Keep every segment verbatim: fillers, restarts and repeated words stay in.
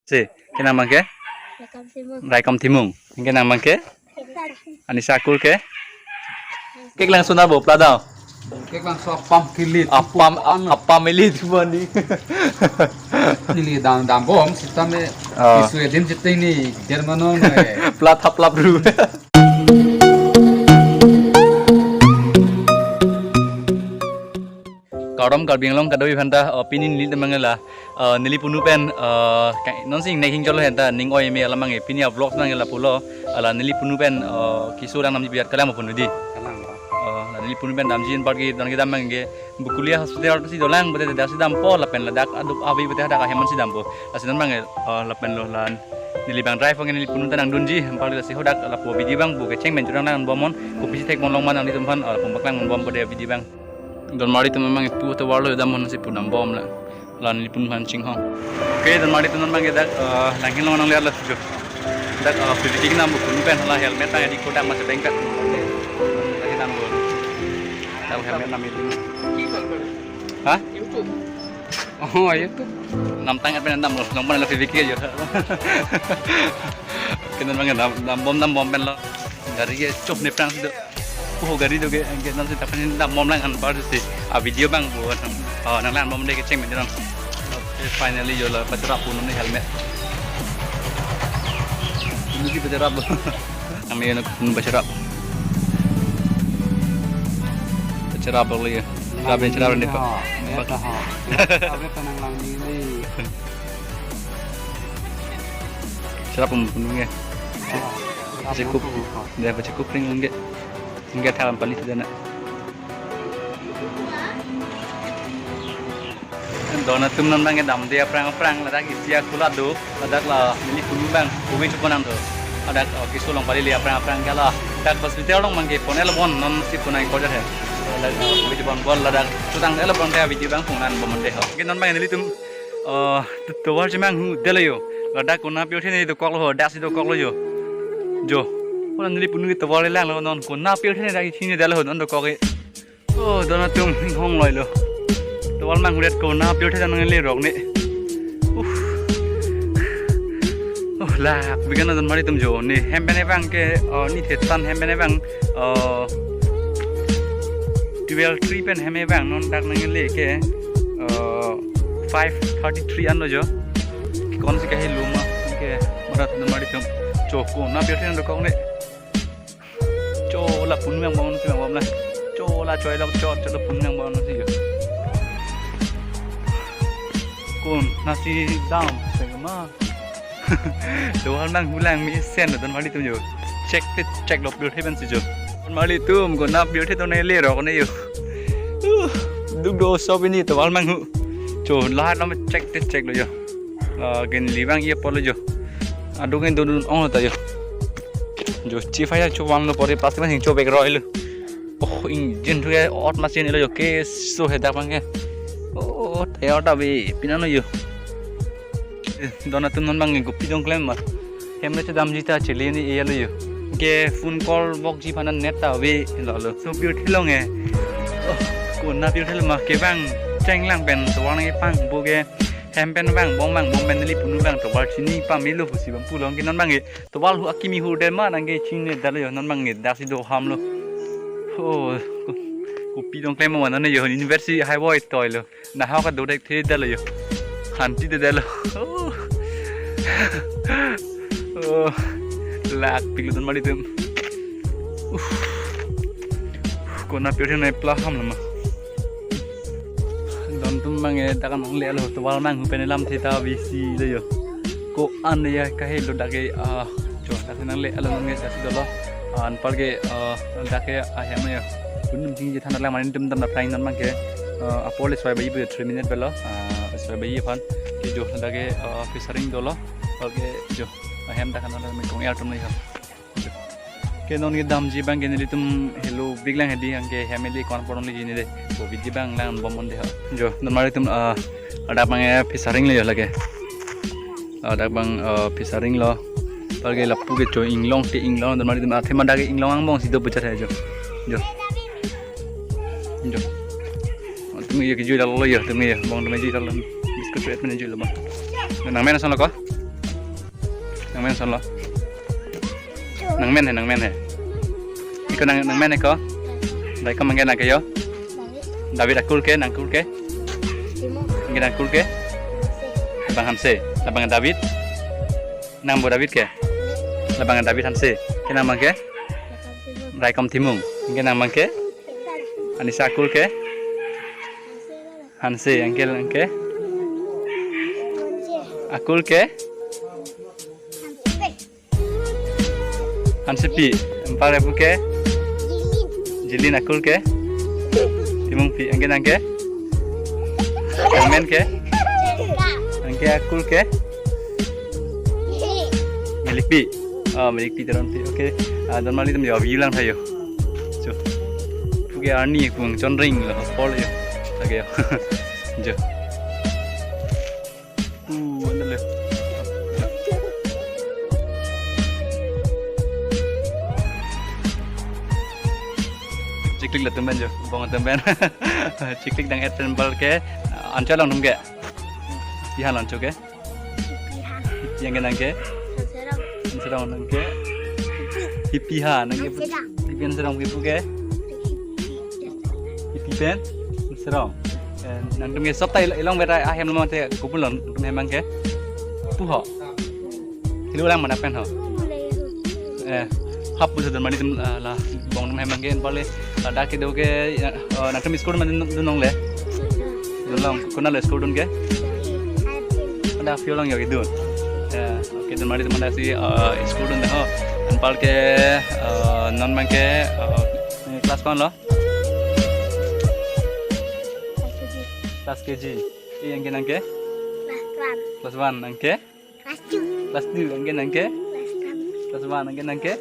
Si, kenang abangke? Raikom Timung. Raikom Timung. Kenang abangke? Anisa. Anisa Kur ke? Cake langso na bo, pla dam? Cake langso, apam kili. Apam, apam ili tu bani. Neli dam, dambom, sitame. Oh. Isu edim jete ni, der mano ne. Pla thap lap ru. Kardom Karbi Anglong kadokave aphanta, uh, pini neli temang la, uh, neli punu pen, uh, ka-, non sing nek hing cholo henta ning oi me alam abang pini a-vlog nang la pulo, ala neli punu pen, uh, keso lang namji biat kalang punu di. Kalang ba. Uh, la neli punu pen damji anparke don kedam abangke Bokolia hospital si dolang, bete dak si dampo, lapen ladak aduk avi bete hadak ahem si dampo. Lasi non abang, uh, lapen lo lan neli abang drive abang neli punu ta nangdunji, anparke lasi hadak lapu video abang pu kecheng pen churang lang bomnon, kopisi thek bomlong ma nanglitum aphan, uh, pum paklang bom pu de video abang. Donmari atum abang pu tovar lo dam hon si pu dambom la. La neli punu aphan chinghong. Okay, donmari atum abangke dak, eh, langhin long nangle lo jo. Dak, eh, P V T kenam bo punu pen la helmet abang edi kodak ma sebengkat. Langhin nam bo. Dak helmet nam edi. Ha? YouTube. Oh, YouTube. Namtang pen dam lo. Long pen lo P V T jo. Kenam abang dam, dambom dambom pen lo. Gari ke chop ne prang si do. Oh, gari do ke, ke non si tapan dambom lang anpar si. A video abang bo. Oh, nang lang bom de kecheng pen dam. Okay, finally jo la pachorap punu ne helmet. Ini si pachorap. Kami nak punu pachorap. Pachorap lo ya. Rabe chorap ni pak. Ya, tahu. Ya, tahu, penang lang ni. Chorap punu punu nge. Ah, cukup. Dia apa cukup ring nge. Nge thalam pali sudah nak. Don atum non abangke damde aphrang aphrang ladak isi akula do, ladak la neli punu abang, kuwi chupo nang do. Ladak, oh, keso long pali le aphrang aphrang kala. Dak hospital long abangke pon el bon non si punai ko jat he. Ladak, oh, kuwi chupo bol ladak chutang el bon ka video abang pung nan bomnon de ho. Ke non abang nelitum, oh, tu-, tovar chemanghu delo yo. Ladak kona pirthe ne dokok lo ho, dak si dokok lo yo. Jo. Kona neli punu ke tovar le lang lo non kona pirthe ne dak ichine delo ho non dokok ke. Oh, don atum inghong loi lo. Tovar manghudet kona pirthe dan nanglerok ne. Uff. Oh, la, bigan donmari atum jo ne. Hem pen abangke, oh, ne thetan hem pen abang, oh, twelve three pen hem abang non dak nangle ke, oh, five thirty-three an lo jo. Kon si kahi luma ke marat donmari atum. Jo kona pirthe dan dokok ne. Cho la punu abang bomnon si abang bom la. Cho la choi la cho cho la punu abang bomnon si yo. Kona si dam sema. Tovar nanghu lang mesen donmari atum yo. Check te check lo pirthe pen si jo. Donmari atum kona pirthe don lerok ne yo. Uh, duk do sop ini tovar manghu. Cho la lo check te check lo yo. Ah, gen libang iya polo jo. Aduk en dodun ong ta jo. Jo chifai cho van lo pore plastic masing cho bag roi lo. Oh, engine thu ke ot machine lo jo keso hedak abangke. Oh, tayar ta bi pinano jo. Eh, don atum non abang kopi dong klem ma. Hem le chedamji ta chele ni iya lo jo. Ke phone call bokji aphan net ta ave lo lo. So pirthe long e. Oh, kona pirthe lo ma ke abang cheng lang pen tovar nangpang bo ke. Hem pen abang bom abang bom pen neli punu abang tovar chini pamelo pusi abang pulong ke non abangke tovar hu akimi hu de ma nangke chini dalo yo non abangke dak si do ham lo. Oh, ko-, kopi dong klem ma non yo university highway toi lo. Nahok ka do dek the dalo yo. Hanti de dalo. Oh. Oh. Lak pik lo donmari atum. Uff. Kona pirthe ne pla ham lama. Don atum abangke dak nangle lo tovar manghu pen lam theta bisi lo yo. Ko-an ya kahe lo dak ke, ah, cho dak nangle lo nge dak si dolo. Ah, anparke, ah, dak ke ahem yo. Kunum jing je thana lang mane dum dam na prang non abangke. Ah, apor le soi bai bu three minute belo. Ah, soi bai aphan. Ke jo dak ke, ah, Fishery dolo. Okay, jo. Ahem dak nangle me kong air tum ni ha. Ke non kedamji abangke nelitum helo big lang hedi abangke hem ili kon poron liji ne de. Ko biji abang lang bomnon de ha. Jo, donmari atum, ah, ladak abang, eh, Fishery lo jo lake. Ah, ladak abang, ah, Fishery lo. Anparke lapu ke cho inglong te inglong donmari atum athema dak ke inglong angbong si do puchot hai jo. Jo. Jo. Atum ye kejui lo jo, atum ye bong atum ye jui lo. Biscuit pen jui lo abang. Nang men ason lo ko? Nangmen son lo. Nangmen he, nangmen he. Iko nang, nangmen he ko. Raikom abangke nangke yo. David akur ke, nangkur ke. Abangke nangkur ke. Labang Hanse, labang David. Nangbo David ke. Labang David Hanse. Ke nang abangke. Raikom Timung. Abangke nang abangke. Anisa akur ke. Hanse, abangke, abangke. Akur ke. Hansepi, anpar akur ke? Jilin akur ke? Timungpi, abangke nangke? Nangmen ke? Abangke akur ke? Milikpi. Oh, Milikpi Teronpi. Okay. Ah, don marli atum yo, view lang tha yo. Jo. Puke arni kung chonring lo, apor yo. Okay yo. Jo. Uh, andale. Chiklik latum pen jo, bong atum pen. Chiklik dang-et pen bal ke, ancho along atum ke. Pihan ancho ke. Pihan. Abangke nangke. Serong. Serong nangke. Pipi ha nangke. Serong. Pipi Serong kipu ke. Pipi pen Serong. Eh, nangtum ke sop ta il-, ilong beta ahem lo mate kopilo nangtum hem abangke. Pu ho. Helo lang mana pen ho. Eh, hap puso don marli atum, ah, la bong atum hem abangke anpar le, ah, dak kedo ke, eh, nangtum school mana dun, dun longle. Dun long, konat lo school dun ke? Ada few long yo kedun. Eh, okay, don marli atum, ada si, eh, school dun ho. Anpar ke, eh, non abangke, eh, class ko-an lo? Class K G. Eh, abangke nangke? Class one. Class one, nangke? Class two. Class two, abangke nangke? Class one. Class one, abangke nangke?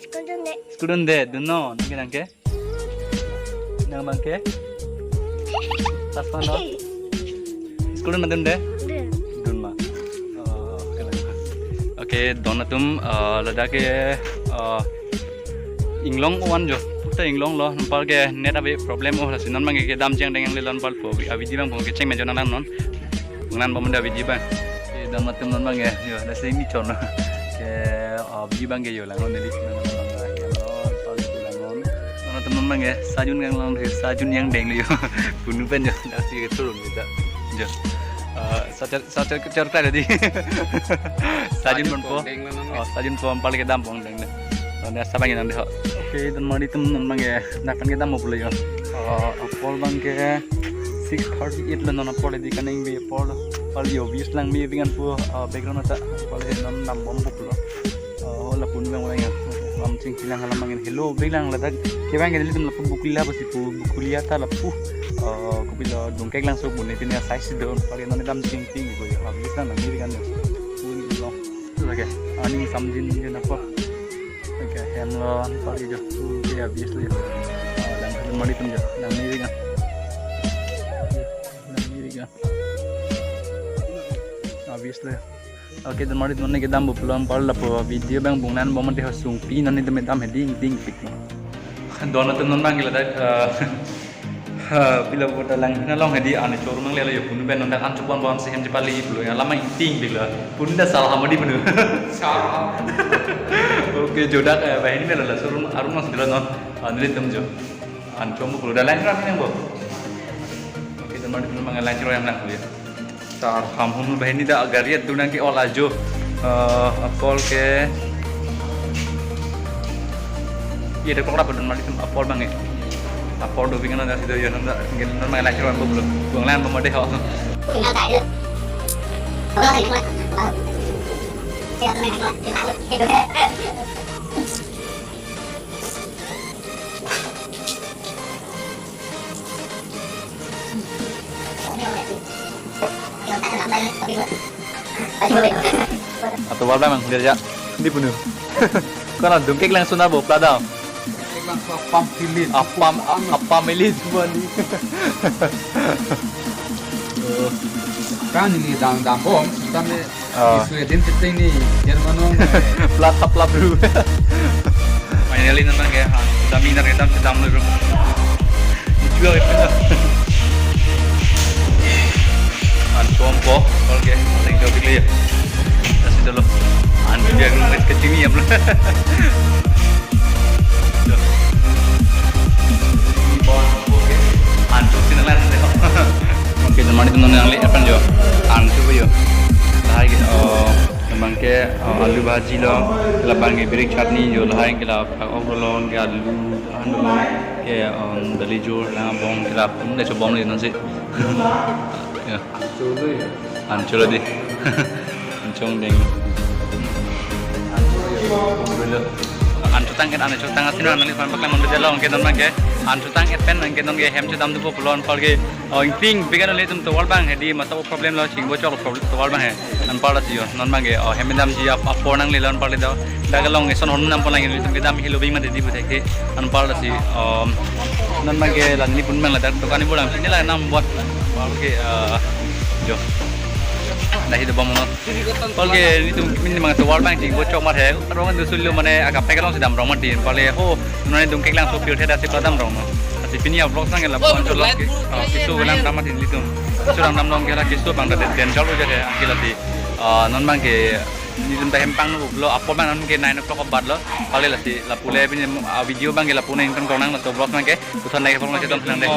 School dunde. School dunde, dunnon, abangke nangke? Nang abangke? Class one lo? School dun ma dunde? Dun. Dun ma. Oh, okay, okay, don atum, eh, ladak ke, eh, inglong wan jo. Puta inglong lo, anpar ke net abi problem o, lasi non abangke kedam jeng deng yang le lon bal po. Abi di abang bong kecheng me jo nang non. Nang bom da video abang. Eh, don atum non abangke, yo, lasi mi chon. Ke, ah, video abangke yo, langnon neli, langnon abang, ya, non, pal, langnon. Don atum non abangke, sajun yang lang, sajun yang deng le yo. Punu pen jo, lasi ke turun kita. Jo. Ah, sacar, sacar, sacar kita tadi. Sajun pon po. Deng lang, non. Oh, sajun pon, anpar kedam pon deng. Nonde asa abang nang dei ho. Okay, don marli atum non abangke, dak pen kedam pulo yo. Ah, apor abangke six thirty-eight lo, non apor le di kaning bi apor lo. Pal yo views lang bi bingan pu, ah, background ata pal he non dam bom pulo. Ah, lapu abang orang ya. Lam chingpi lang halam abangke helo bi lang ladak. Ke abangke nelitum lapu Bokolia pusi pu, Bokolia ta lapu. Ah, kopilo Dongkeklangso pu ne pine size do. Pal non dam chingpi ko yo. Views lang lang bi bingan yo. Pun lo. Lake, ani samjin jin apor. Lake, hem lo, anpar jo. Ke abis le. Ah, lang don marli atum jo. Lang ni ringan. Lang ni ringan. Abis le. Okay, don marli atum, nonke kedam pulo, anpar lapu video abang bong nang bom mate ho, sungpi non nelitum kedam he ding ding pik. Don atum non abangke ladak, eh, ha, pilo puta lang, nang long hedi, ani showroom nangle lo yo, punu pen non dak an chupon bon si hem chepali pulo, ya lama ingting pilo, punu da salah hamadi punu. Salah. Okay, jo dak, eh, banghini melo la, showroom arum mas dilo non, ah, nelitum jo. An chom pulo, da lang ram nang bo. Okay, don marli atum, nang lang ram nang pulo. Sar ham hum banghini da gari atu nangke-ol ajo. Eh, apor ke. Iya, de kokra don marli atum apor abangke. Apor do bingan da sido yo nang da. Ngen nang lang ram bo pulo. Bong lang bo mate ho. Atu wal memang dia ja. Di punu. Kau na Dongkeklangso na bo pladam. Dongkeklangso apam pilit. Apam, apam pilit buat ni. Oh. Kan ini dam dam bom, dam ni. Oh. Di Sweden sitting ni, Jerman nong. Plat tap plat bro. Finally non abangke, ha, sudah minar kita sedang dulu. Dijual itu dah. An chom po, okay, thank you, bigli ya. Kasih dulu. An juga Anchuk si nanglang dei. Oke, teman itu nang nangli apa jo? Anchuk jo. Lahai ke, oh, teman ke, oh, alu bhaji lo, labang ke birik chutney jo, lahai ke la, oh, lo ke alu, anu lo ke, um, dali jo, la bong ke la, um, dei cho bong ni nasi. Ya. Anchuk lo dei. Anchuk ding. Anchuk tang ke, anchuk tang asin nangli pan paklang mon bejalo, anke non abang ke. Anchuk tang et pen anke non ke hem chedam dupo pulo anpar ke. Oh, ingping, bigan nelitum tovar abang, hedi masa problem lo, chingbo chok problem tovar abang he. Anpar lasi jo, non abang ke, oh, hem damji ap, apor nanglelo anpar le do. Dak along eson hon nam pon lagi nelitum kedam helo bing mati di buthek ke. Anpar lasi, um, non abang ke la neli pun abang ladak dokan ibu lang, pini la nam buat. Anpar ke, eh, jo. Dah hidup bom non. Anpar ke nelitum mini mang tovar abang chingbo chok mar he. Rong andu sullo mane akapek along si dam rong mati. Anpar le ho, non nelitum keklangso pirthe dak si pradam rong non. Lasi pini a-vlog sang ke la pon cholok ke. Oh, keso kelang dam mati nelitum. Keso lang dam long ke la keso abang dak den jalo je he, anke lasi. Ah, non abang ke nelitum ta hem pangno lo, apor abang non ke nine o'clock abat lo. Anpar le lasi lapu le pini, ah, video abang ke lapu nangtum kong nang, laso vlog abang ke puthot nai ke vlog nang chetong nang dei.